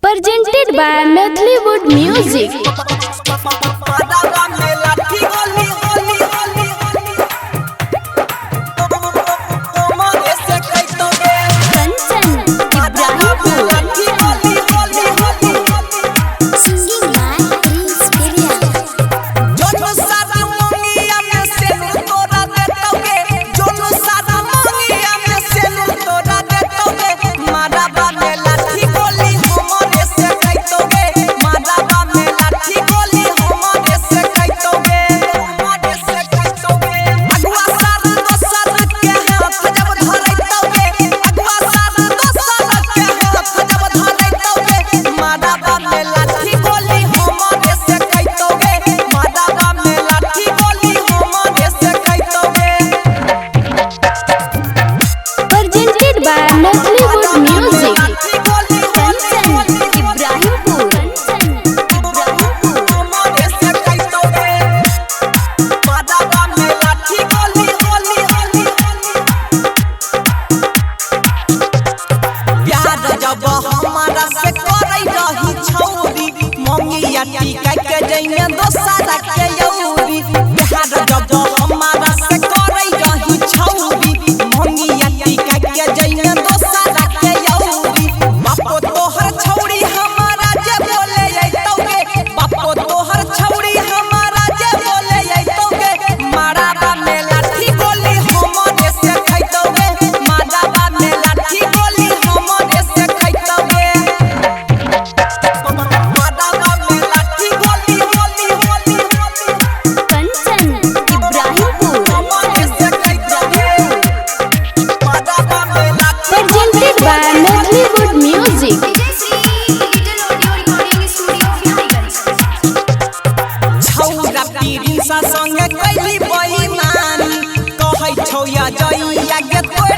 Presented by Maithili Music. Kanchan Ibrahimpur. Singing by Prince Piriya. Presented by Maithili Music. Kanchan Ibrahimpur. जब हमारा से करे रही छौरी मंगिया टीका के जइमे दोसरा के यौरी। प्यार जब हमारा से करे रही छौरी मंगिया टीका के जइमे दोसरा के यौरी। बापो तोहर छौरी हमारा जे बोले अइतौगे, बापो तोहर छौरी हमारा जे बोले अइतौगे, माराबा में लाठी गोली हमरे से खइतौगे, माराबा में लाठी गोली हमरे से खइतौगे। माराबा में लाठी गोली गोली गोली गोली Kanchan Ibrahimpur. हमरे से खइतौगे, माराबा में लाठी। Presented by Maithili Music. छौरा पीरिसा संगे कैली बेईमानी, कहै छौ या जइया गे तोरा।